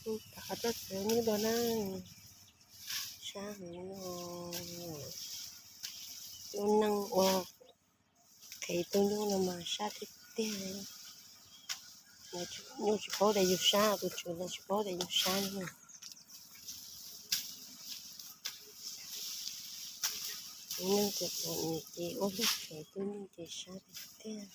Qhov txoj txiv nyuj dua na, sab heev no. Lub neej ua qhev tus nyuj no mas sab tiag tiag. Nyuj tsis paub tias yus sab, tus tswv los tsis paub tias yus sab li. Tus neeg txom txom nyem ces ua lub qhev tus nyuj ces sab tiag tiag.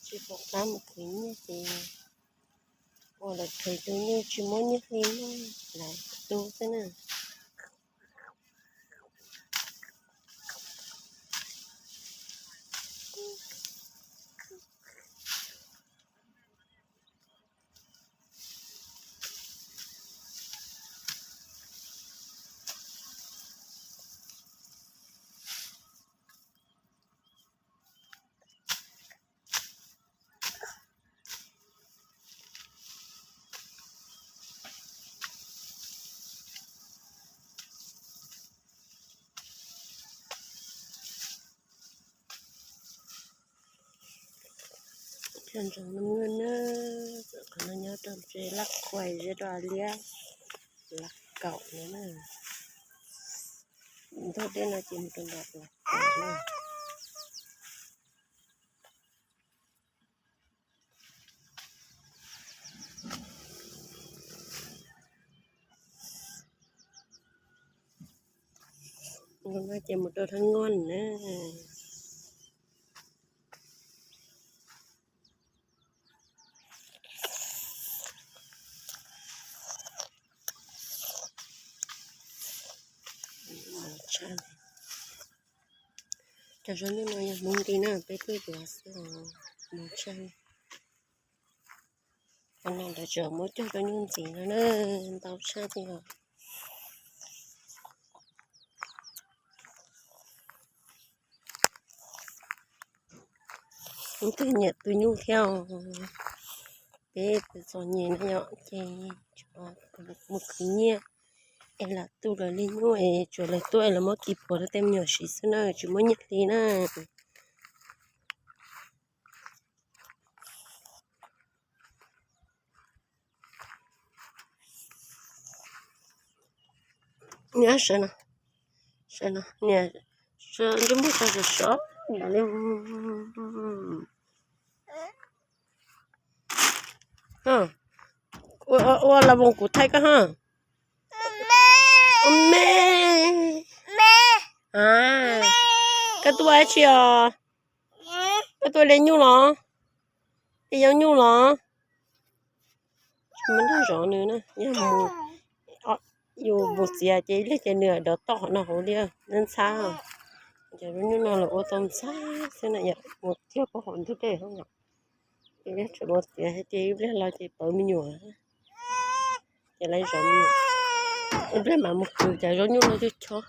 Tsis pom qab mus khwv nyiaj ces ua lawv qhev tus nyuj tsis muab nyiaj hli noj lawv tu xwb na. Cov ntsoov no na, qhov no nyob rau tsev laj khuais zeb rau liab las kaum no na. Ntug dej no ces mus rau nram las kaum na. Ntug no ces mus rau thab ngob na. Cov zaub nyuj no yog hmoov nti na, peb tuaj yuav xwb os, hmoov tshaj. Qhov no lawv tseem muab cog rau nyuj ntxiv no na, ntau tshaj tiag os. Ib tug nyiam tus nyuj thiab os. Peb tus txom nyem na yom, ces mus khwv nyiaj es lam tu lawv li nyuj es tsuas lawv tuaj es lawv muab kis puas rau tej me nyuam siv xwb na, tsis muab nyiaj hli na. Niam sawv no, sawv no, niam, ntsej muag sov sov sov li. Ua las voos kuv thaij koj ha. Me, koj tuaj dab tsi os? Koj tuaj li nyuj los? Li yob nyuj los? Tsis muaj neeg zov nws na, yog mus, yus mus txiav ces ib pliag ces nws dov toj qhov no hauv li, ntxhab ntxhab. Cov zaub nyuj no los ua tau ntxhab xwb na yom, mus txiav puag hauv ntug dej hauv yom. Ces yog tseem mus txiav ces ib pliag los ces pawv me nyuam, ces lawv zov me nyuam. Ib pliag mam mus khwv cov zaub nyuj no coj chob.